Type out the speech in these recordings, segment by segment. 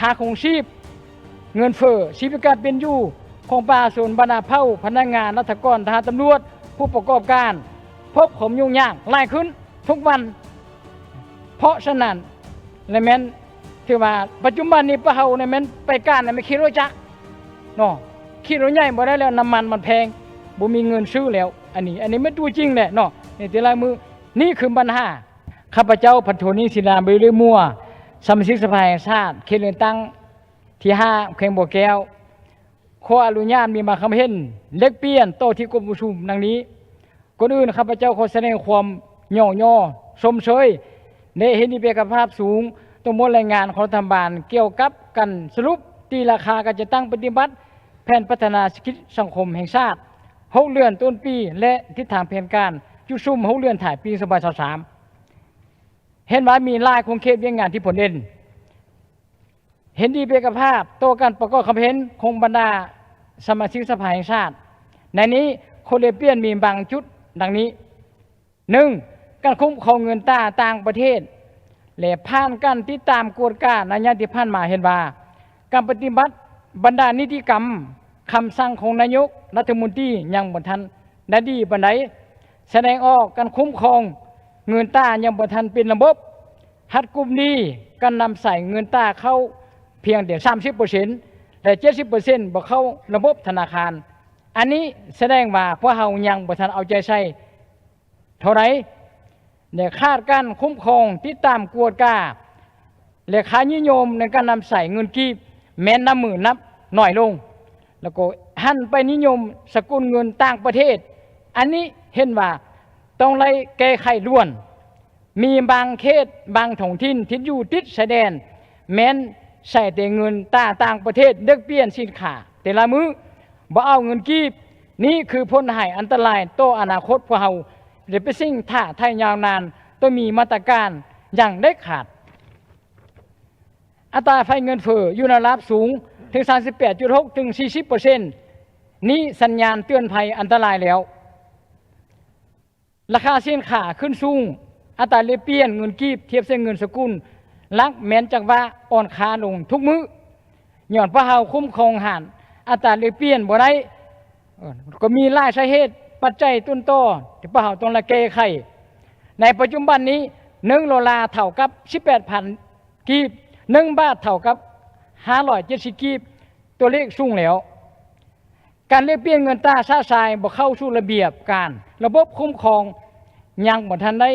ຄ່າຄອງຊີບ, ເງິນເຟີ້, ຊີວິດການເປັນຢູ່ຂອງປະຊາຊົນ, ບັນດາເຜົ່າ, ພະນັກງານ, ລັດຖະກອນ, ທະຫານ, ຕຳຫຼວດ, ຜູ້ປະກອບການ ພົບຄວາມຫຍຸ້ງຍາກຫຼາຍຂຶ້ນທຸກວັນ. ເພາະສະນັ້ນ ແລະແມ່ນ ຖືວ່າປັດຈຸບັນນີ້ພວກເຮົານີ້ແມ່ນໄປການນະ ແມ່ນຂີ່ລົດຈັກເນາະ, ຂີ່ລົດໃຫຍ່ບໍ່ໄດ້ແລ້ວ, ນ້ຳມັນມັນແພງ, ບໍ່ມີເງິນຊື້ແລ້ວ. ອັນນີ້ ອັນນີ້ແມ່ນຕົວຈິງແຫຼະເນາະ ໃນແຕ່ລະມື້. ນີ້ຄືບັນຫາ. ຂ້າພະເຈົ້າ ພັນໂທ ນິສິລາ ບໍລິເລີມົວ, ສະມາຊິກສະພາແຫ່ງຊາດ ເຂດເລືອກຕັ້ງທີຫ້າ ແຂວງບໍ່ແກ້ວ, ຂໍອະນຸຍາດມີບາງຄຳເຫັນແລກປ່ຽນຕໍ່ທີ່ກອງປະຊຸມດັ່ງນີ້. ກ່ອນອື່ນ ຂ້າພະເຈົ້າຂໍສະແດງຄວາມຍ້ອງຍໍຊົມເຊີຍ ແລະ ເຫັນດີເປັນເອກະພາບສູງຕໍ່ບົດລາຍງານຂອງລັດຖະບານກ່ຽວກັບການສະຫຼຸບຕີລາຄາການຈັດຕັ້ງປະຕິບັດແຜນພັດທະນາເສດຖະກິດສັງຄົມແຫ່ງຊາດ ຫົກເດືອນຕົ້ນປີ ແລະ ທິດທາງແຜນການຈຸດສຸມ ຫົກເດືອນທ້າຍປີ ສອງພັນຊາວສາມ. ເຫັນວ່າມີຫຼາຍຂົງເຂດວຽກງານທີ່ພົ້ນເດັ່ນ. ເຫັນດີເປັນເອກະພາບຕໍ່ການປະກອບຄຳເຫັນຂອງບັນດາສະມາຊິກສະພາແຫ່ງຊາດ. ໃນນີ້ ຂໍ້ແລກປ່ຽນມີບາງຈຸດດັ່ງນີ້: ໜຶ່ງ ການຄຸ້ມຄອງເງິນຕາຕ່າງປະເທດ ແລະ ຜ່ານການຕິດຕາມກວດກາໄລຍະທີ່ຜ່ານມາ ເຫັນວ່າການປະຕິບັດບັນດານິຕິກຳ, ຄຳສັ່ງຂອງນາຍົກລັດຖະມົນຕີຍັງບໍ່ທັນໄດ້ດີປານໃດ, ສະແດງອອກການຄຸ້ມຄອງເງິນຕາຍັງບໍ່ທັນເປັນລະບົບ, ຮັດກຸມດີ, ການນຳໃຊ້ເງິນຕາເຂົ້າພຽງແຕ່ສາມສິບເປີເຊັນ ແລະ ເຈັດສິບເປີເຊັນບໍ່ເຂົ້າລະບົບທະນາຄານ. ອັນນີ້ສະແດງວ່າພວກເຮົາຍັງບໍ່ທັນເອົາໃຈໃສ່ເທົ່າໃດ ແລະ ຂາດການຄຸ້ມຄອງ, ຕິດຕາມກວດກາ ແລະ ຄ່ານິຍົມໃນການນຳໃຊ້ເງິນກີບແມ່ນນັບມື້ນັບໜ້ອຍລົງ, ແລ້ວກໍຫັນໄປນິຍົມສະກຸນເງິນຕ່າງປະເທດ. ອັນນີ້ເຫັນວ່າຕ້ອງໄດ້ແກ້ໄຂດ່ວນ. ມີບາງເຂດ, ບາງທ້ອງຖິ່ນທີ່ຢູ່ຕິດຊາຍແດນ ແມ່ນໃຊ້ແຕ່ເງິນຕາຕ່າງປະເທດແລກປ່ຽນສິນຄ້າແຕ່ລະມື້, ບໍ່ເອົາເງິນກີບ. ນີ້ຄືຜົນຮ້າຍອັນຕະລາຍຕໍ່ອະນາຄົດພວກເຮົາ ແລະ ເປັນສິ່ງທ້າທາຍຍາວນານ, ຕ້ອງມີມາດຕະການຢ່າງເດັດຂາດ. ອັດຕາໄຟເງິນເຟີ້ຢູ່ໃນລະດັບສູງເຖິງສາມສິບແປດຈຸດຫົກເຖິງສີ່ສິບເປີເຊັນ, ນີ້ສັນຍານເຕືອນໄພອັນຕະລາຍແລ້ວ. ລາຄາສິນຄ້າຂຶ້ນສູງ, ອັດຕາແລກປ່ຽນເງິນກີບທຽບໃສ່ເງິນສະກຸນຫຼັກແມ່ນຈັງຫວະອ່ອນຄ່າລົງທຸກມື້, ຍ້ອນພວກເຮົາຄຸ້ມຄອງຫານອັດຕາແລກປ່ຽນບໍ່ໄດ້. ເອີ ກໍມີຫຼາຍສາເຫດ, ປັດໄຈຕົ້ນຕໍທີ່ພວກເຮົາຕ້ອງໄດ້ແກ້ໄຂ. ໃນປັດຈຸບັນນີ້ ໜຶ່ງໂດລາເທົ່າກັບສິບແປດພັນກີບ, ໜຶ່ງບາດເທົ່າກັບຫ້າຮ້ອຍເຈັດສິບກີບ, ຕົວເລກສູງແລ້ວ. ການແລກປ່ຽນເງິນຕາຊະຊາຍບໍ່ເຂົ້າສູ່ລະບຽບການ, ລະບົບຄຸ້ມຄອງຍັງບໍ່ທັນໄດ້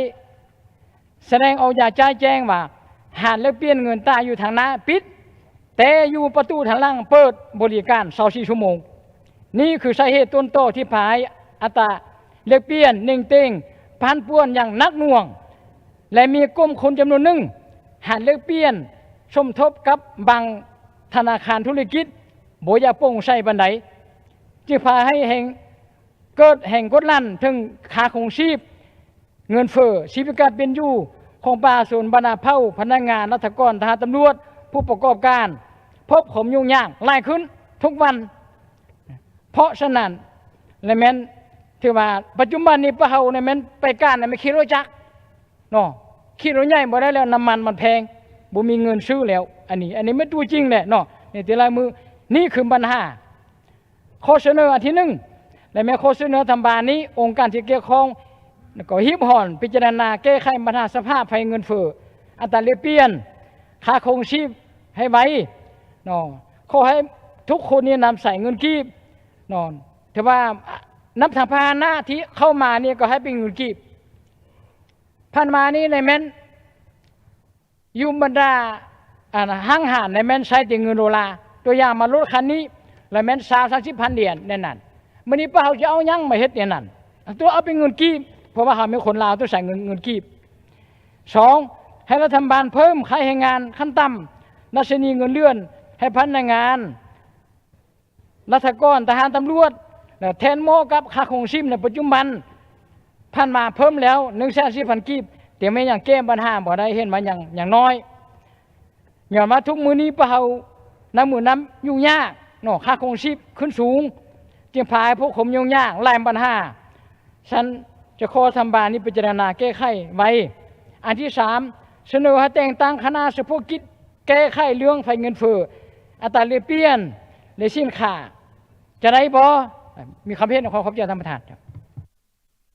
ສະແດງອອກຢ່າງຈະແຈ້ງວ່າ ຮ້ານແລກປ່ຽນເງິນຕາຢູ່ທາງໜ້າປິດ, ແຕ່ຢູ່ປະຕູທາງຫຼັງເປີດບໍລິການຊາວສີ່ຊົ່ວໂມງ. ນີ້ຄືສາເຫດຕົ້ນຕໍທີ່ພາໃຫ້ອັດຕາແລກປ່ຽນເໜັງເຕັງ, ປັ່ນປ່ວນຢ່າງໜັກໜ່ວງ ແລະ ມີກຸ່ມຄົນຈຳນວນໜຶ່ງ ຫັນແລກປ່ຽນສົມທົບກັບບາງທະນາຄານທຸລະກິດ ບໍ່ຢ່າໂປ່ງໃສປານໃດ, ຈຶ່ງພາໃຫ້ແຮງ ເກີດແຮງກົດດັນເຖິງຄ່າຄອງຊີບ, ເງິນເຟີ້, ຊີວິດການເປັນຢູ່ຂອງປະຊາຊົນ, ບັນດາເຜົ່າ, ພະນັກງານ, ລັດຖະກອນ, ທະຫານ, ຕຳຫຼວດ, ຜູ້ປະກອບການ ພົບຄວາມຫຍຸ້ງຍາກຫຼາຍຂຶ້ນທຸກວັນ. ເພາະສະນັ້ນ ແລະແມ່ນ ຖືວ່າປັດຈຸບັນນີ້ພວກເຮົານີ້ແມ່ນໄປການນະ ແມ່ນຂີ່ລົດຈັກເນາະ, ຂີ່ລົດໃຫຍ່ບໍ່ໄດ້ແລ້ວ, ນ້ຳມັນມັນແພງ, ບໍ່ມີເງິນຊື້ແລ້ວ. ອັນນີ້ ອັນນີ້ແມ່ນຕົວຈິງແຫຼະເນາະ ໃນແຕ່ລະມື້. ນີ້ຄືບັນຫາ. ຂໍ້ສະເໜີອັນທີໜຶ່ງ ແລະແມ່ນຂໍ້ສະເໜີລັດຖະບານນີ້, ອົງການທີ່ກ່ຽວຂ້ອງ ກໍຮີບຮ້ອນພິຈາລະນາແກ້ໄຂບັນຫາສະພາບໄພເງິນເຟີ້, ອັດຕາແລກປ່ຽນ, ຄ່າຄອງຊີບໃຫ້ໄວເນາະ. ຂໍໃຫ້ທຸກຄົນນີ້ນຳໃຊ້ເງິນກີບເນາະ. ແຕ່ວ່ານຳທາງພາຫະນະທີ່ເຂົ້າມານີ້ກໍໃຫ້ເປັນເງິນກີບ. ຜ່ານມານີ້ນະແມ່ນ ຢູ່ບັນດາ ອັນ ຫ້າງຮ້ານນະແມ່ນໃຊ້ແຕ່ເງິນໂດລາ. ຕົວຢ່າງມາລົດຄັນນີ້ລະແມ່ນຊາວ ສາມສິບພັນຫຼຽນໃນນັ້ນ. ມື້ນີ້ພວກເຮົາຈະເອົາຫຍັງມາເຮັດໃນນັ້ນ? ຕ້ອງເອົາເປັນເງິນກີບ, ເພາະວ່າເຮົາແມ່ນຄົນລາວ ຕ້ອງໃຊ້ເງິນ ເງິນກີບ. ສອງ ໃຫ້ລັດຖະບານເພີ່ມຄ່າແຮງງານຂັ້ນຕ່ຳ, ດັດຊະນີເງິນເດືອນໃຫ້ພະນັກງານ ລັດຖະກອນ, ທະຫານ, ຕຳຫຼວດ ແລະ ແທນໝໍ້ກັບຄ່າຄອງຊີບໃນປັດຈຸບັນ. ຜ່ານມາເພີ່ມແລ້ວ ໜຶ່ງແສນສີ່ພັນກີບ, ແຕ່ແມ່ນຍັງແກ້ບັນຫາບໍ່ໄດ້, ເຫັນວ່າຍັງ ຍັງນ້ອຍ. ຍ້ອນວ່າທຸກມື້ນີ້ພວກເຮົານັບມື້ນັບຫຍຸ້ງຍາກເນາະ, ຄ່າຄອງຊີບຂຶ້ນສູງ, ຈຶ່ງພາໃຫ້ພວກຄົນຫຍຸ້ງຍາກຫຼາຍບັນຫາ. ຊັ້ນຈະຂໍລັດຖະບານນີ້ພິຈາລະນາແກ້ໄຂໄວ. ອັນທີສາມ ສະເໜີໃຫ້ແຕ່ງຕັ້ງຄະນະສະເພາະກິດ ແກ້ໄຂເລື່ອງໄຟເງິນເຟີ້ ອັດຕາແລກປ່ຽນ ແລະ ສິນຄ້າ ຈະໄດ້ບໍ່? ມີຄຳເຫັນ ຂໍຂອບໃຈທ່ານປະທານ.